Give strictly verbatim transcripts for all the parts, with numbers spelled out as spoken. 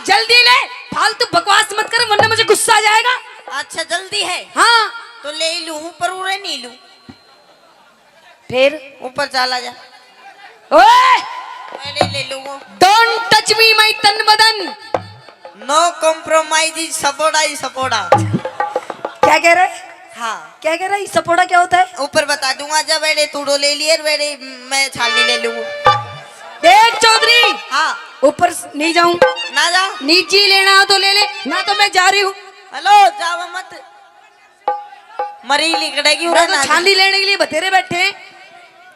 जल्दी ले, फालतू बकवास मत कर, वरना मुझे गुस्सा आ जाएगा। अच्छा, जल्दी है? हाँ। तो ले ही लूं, पर उरे नहीं लूं। फिर? ऊपर चला जा। ओए! मैं नहीं ले लूंगा। Don't touch me, my तन बदन। No compromise is सपोड़ा ही सपोड़ा। क्या कह रहे? हाँ। क्या कह रहा है? सपोड़ा क्या होता है? ऊपर बता दूंगा, जब एड़े तूड़ो ले लिए, वेड़े मैं छालनी ले लूंगा। देख चौधरी, हाँ। ऊपर स-, नहीं जाऊं। ना जा। निजी लेना हो तो ले ले, ना तो मैं जा रही हूँ। हेलो, जाओ मत। मरी लिकड़ेगी ना उरे तो ना। छालनी लेने के लिए बतेरे बैठे हैं।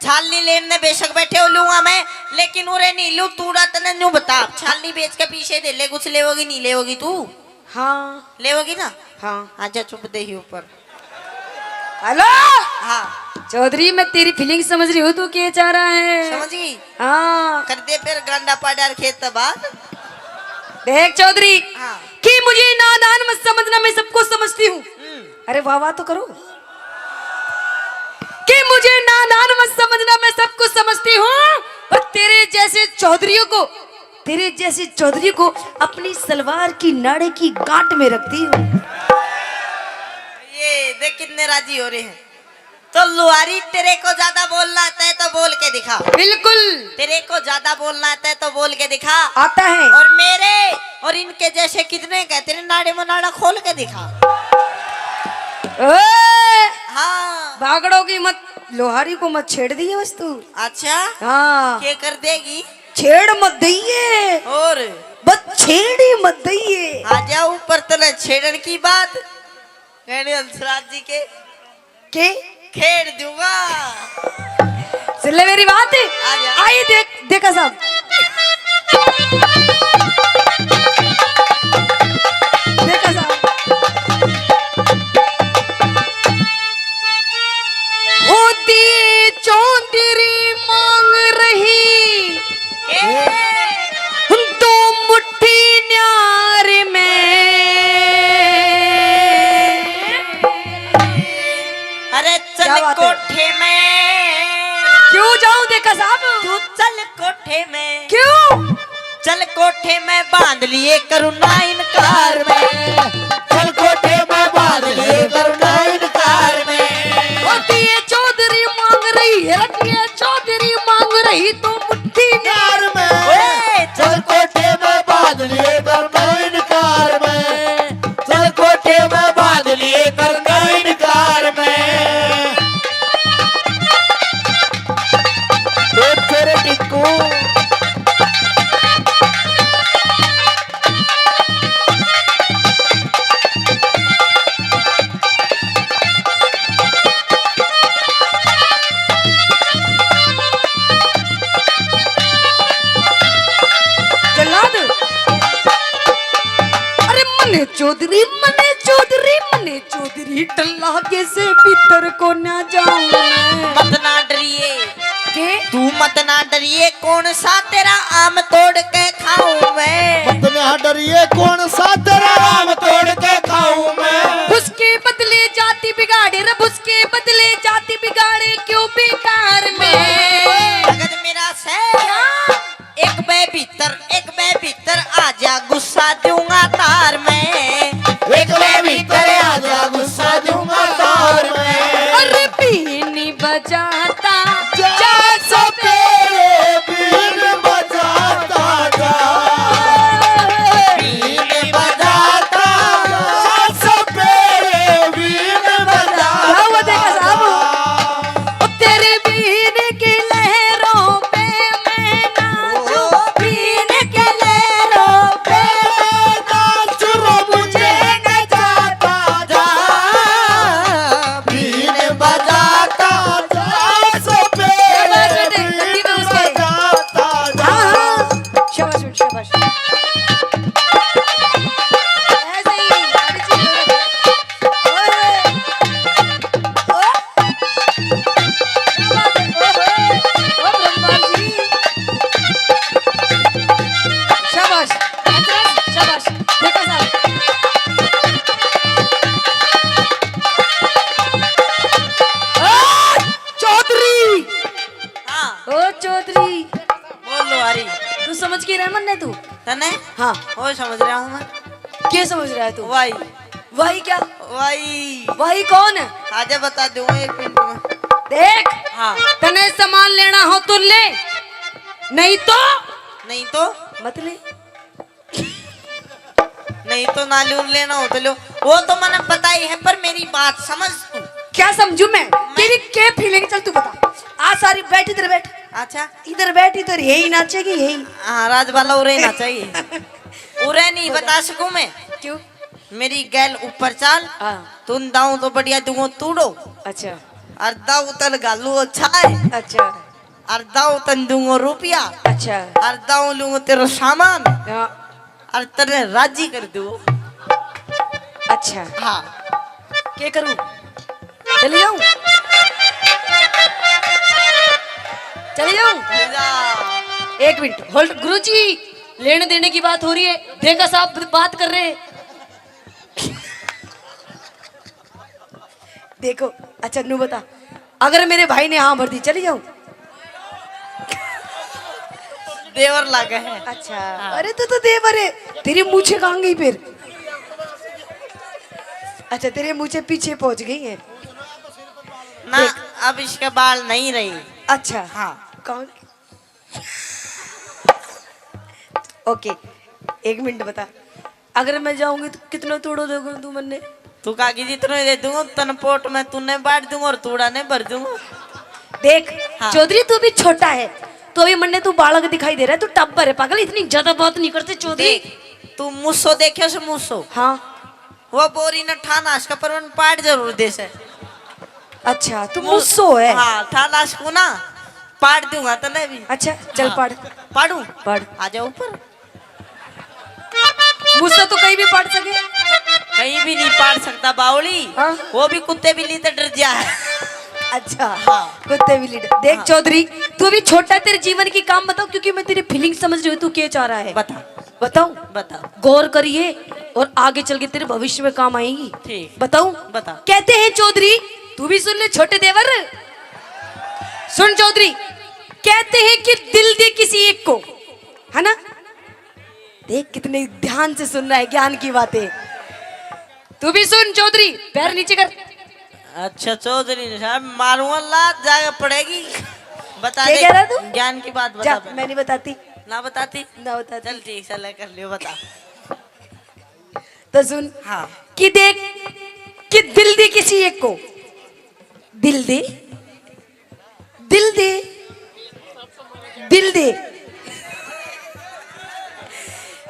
छालनी लेने बेशक बैठे हो लूंगा मैं, लेकिन उरे नहीं लूं। तूड़ा तने न्यू बता, छालनी बेच के पीछे दे ले, कुछ लेवोगी नहीं लेवोगी तू? हाँ। लेवोगी ना? हाँ। आजा चुप दे ही ऊपर। हेलो। हाँ। चौधरी, मैं तेरी फीलिंग समझ रही हूँ, तू क्या चाह रहा है? समझ गई? हाँ। कर दे फिर गांडा पाड़ा और खेत तबाद। देख चौधरी, हाँ। कि मुझे नादान मत समझना, मैं सब कुछ समझती हूँ। हम्म। अरे वाह वाह तो करो। कि मुझे नादान मत समझना, मैं सब कुछ समझती हूँ, पर तेरे जैसे चौधरियों को, तेरे जैसे चौधरी को अपनी सलवार की नाड़े की गांठ में रखती हूँ। ये देख कितने राजी हो रहे हैं। तो लुहारी, तेरे को ज्यादा बोलना आता है तो बोल के दिखा। बिल्कुल। तेरे को ज्यादा बोलना आता है तो बोल के दिखा। आता है। और मेरे और इनके जैसे कितने का, तेरे नाड़े में नाड़ा खोल के दिखा। ओए! हाँ। बागड़ों की मत, लुहारी को मत छेड़ दिए बस तू। अच्छा। हाँ। के कर देगी? छेड़ मत दइए। और? बस छेड़ ही मत दइए। आजा ऊपर, तने छेड़न की बात कहने हंसराज जी के। के? खेड़ दूंगा। सुन ले मेरी बात। आ जा। आई देख, देखा साहब। देखा साहब। होती चौधरी मांग रही। ए। दो मुट्ठी न्यार में। अरे चल क्या बात है? कोठे में। क्यों जाऊं देखा साहब? तू चल कोठे में। क्यों? चल कोठे में बांध लिए करूँ ना इनकार में। चल कोठे में बांध लिए करूँ ना इनकार में। ओ दिए चौधरी मांग रही है, दिए चौधरी मांग रही तू मुट्ठी न्यार में। ओए, चल कोठे में बांध लिए करूँ ना इनकार में। चल कोठे में बांध लिए करूँ ना इनकार में। ओ तेरे टिक्कू। जल्लाद। अरे मने चौधरी, मने चौधरी, मने चौधरी डल्ला के से भीतर को ना जाऊं मैं। मत ना डरिए। के? तू मत ना डरिए, कौन सा तेरा आम तोड़ के खाऊं मैं। मत ना डरिए, कौन सा तेरा आम तोड़ के खाऊं मैं। उसके बदले जाति बिगाड़े रे, उसके बदले जाति बिगाड़े क्यों बेकार में। भगत मेरा से क्या? एक बे भीतर, एक बे भीतर आजा, गुस्सा दूंगा तार में। एक बे भीतर आजा, गुस्सा दूंगा तार में। अरे बीन बजाता जा जा सपेरे, बीन बजाता जा। बीन बजाता जा सपेरे, बीन बजाता जा। क्या हुआ देखा साहब? ओ तेरे बीन की लहरों पे मैं नाचूं, बीन की लहरों पे मैं नाचूं, मुझे न जाता जा। बीन बजाता जा, सपेरे शाबाश बेटे, बीन गद्दी पे उसके। बजाता जा। हाँ, हाँ। शाबाश बेटे, शाबाश। ऐसे ही, अभी चीज़ हो रही है। ओए। ओ। क्या बात है? ओहो, ओ ब्रह्मा जी। शाबाश, हंसराज, शाबाश। देखो साहब। ओ चौधरी। हाँ। ओ चौधरी। बोल लो हरी। तू समझ के रह मन। है तू? तने? हाँ। वो समझ रहा हूँ मैं। क्या समझ रहा है तू? वाई। वाई क्या? वाई। वाई कौन है? आजा बता दूंगा एक मिनट में। देख, हाँ। तने सामान लेना हो तो ले, नहीं तो नहीं तो? मत ले। नहीं तो ना लूं, लेना हो तो लो। वो तो मैंने पता ही है, पर मेरी बात समझ तू। क्या समझू मैं? मैं तेरी क्या फीलिंग? चल तू बता। आ सारी बैठ, इधर बैठ। अच्छा। इधर बैठ, इधर यही नाचेगी, यही। हाँ, राजबाला उरे नाचेगी। उरे नहीं बता सकूं मैं। क्यों? मेरी गैल ऊपर चाल। हाँ। तुम दाऊं तो बढ़िया दूंगो तूड़ो। अच्छा। और दाऊ तन घालू अच्छा है। अच्छा। और दाऊ तन दूंगो रुपया। अच्छा। और दाऊ लूंगो तेरा सामान। हाँ। और तने राजी कर दूं। अच्छा। हाँ। क्या करूं? चले जाऊं? चले जाऊं? ले जा। एक मिनट, होल्ड। गुरुजी, लेने देने की बात हो रही है, देखा साहब बात कर रहे हैं। देखो, अच्छा नू बता, अगर मेरे भाई ने हाँ भर दी, चली जाऊं? देवर लागे है। अच्छा। हाँ। अरे तू तो देवर है, तेरी मूछें कहाँ गई फिर? अच्छा, तेरी मूछें पीछे पहुंच गई है। ना, देख। अब इसके बाल नहीं रही। अच्छा। हाँ। कौन? ओके, एक मिनट बता, अगर मैं जाऊंगी तो कितना तूड़ो दोगे तू मन्ने? तू कहा कि जितना ही दे दूंगा, तन पोट में तूने बांट दूंगा और तूड़ा ने भर दूंगा। देख, हाँ। चौधरी तू भी छोटा है, तो अभी मन्ने तू बालक दिखाई दे रहा है, तू टब्बर है पागल, इतनी ज्यादा बात नहीं करते चौधरी। देख, तू मूसो देखे से मूसो? हाँ। वो बोरी न ठाना इसका पर पाट जरूर दे से। अच्छा, तू मू-, मूसो है? हाँ, ठाना इसको ना पाट दूंगा तने भी। अच्छा, चल हाँ। पाड़। पाड़ू? पाड़। आ जा ऊपर। मूसा तो कहीं भी पाड़ सके। कहीं भी नहीं पाड़ सकता बावली। हाँ। वो भी कुत्ते बिल्ली से डर गया है। अच्छा। हाँ। कुत्ते बिल्ली डर। देख हाँ। चौधरी, तू अभी छोटा है, तेरे जीवन की काम बताओ, क्योंकि मैं तेरी फीलिंग समझ रही हूँ, तू क्या चाह रहा है। बता। बताऊं? बता। गौर करिए और आगे चल के तेरे भविष्य में काम आएंगी। ठीक। बताऊं? बता। कहते हैं चौधरी, तू भी सुन ले छोटे देवर, सुन चौधरी, कहते हैं कि दिल दे किसी एक को, है ना? देख कितने ध्यान से सुन रहा है ज्ञान की बातें। तू भी सुन चौधरी, पैर नीचे कर। अच्छा चौधरी साहब, मारूंगा लात, जाके पड़ेगी। बता क्या दे, कह रहा तू? ज्ञान की बात बता जा, पहले। मैं नहीं बताती। ना बताती? ना बताती। चल ठीक, चल कर लियो, बता। तो सुन। हाँ। कि देख, कि दिल दे किसी एक को, दिल दे, दिल दे, दिल दे,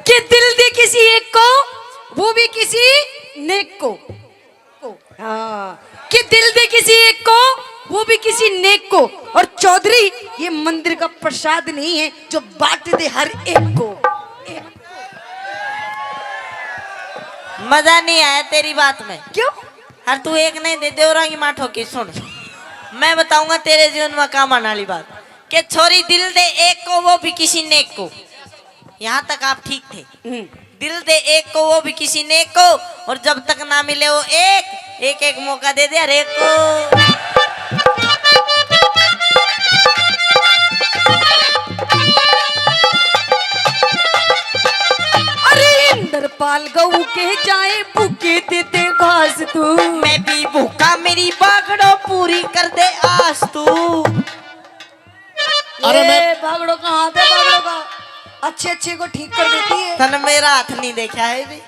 कि दिल दे किसी एक को, वो भी किसी नेक को। हाँ, कि दिल दे किसी एक को, वो भी किसी नेक को। और चौधरी, ये मंदिर का प्रसाद नहीं है जो बांट दे हर एक को। मजा नहीं आया तेरी बात में। क्यों? हर तू एक नहीं दे, देवरा की माँ ठोकी। सुन, मैं बताऊंगा तेरे जीवन में काम आने वाली बात। के छोरी दिल दे एक को, वो भी किसी नेक को। यहाँ तक आप ठीक थे। हम्म। दिल दे एक को, वो भी किसी नेक को, और जब तक ना मिले वो एक, एक एक मौका दे दे हर एक को। अरे इंद्रपाल गऊ के जाए, भूखे दे दे घास तू। मैं भी भूखा, मेरी बागड़ो पूरी कर दे आस तू। अरे ये मैं बागड़ो का हाथ है, बागड़ो का। अच्छे अच्छे को ठीक कर देती है। तन मेरा हाथ नहीं देखा है भी।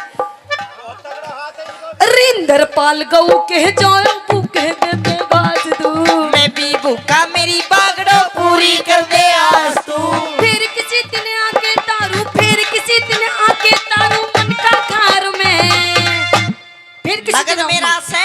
रिंदर पाल गऊ के जायो, भूखे दे दे बाज तू। मैं भी भूखा, मेरी बागड़ो पूरी कर दे आस तू। फिर किसी दिन आके तारू, फिर किसी दिन आके तारू मन का घर में। फिर किसी मगन दिन आऊंगी। मेरा से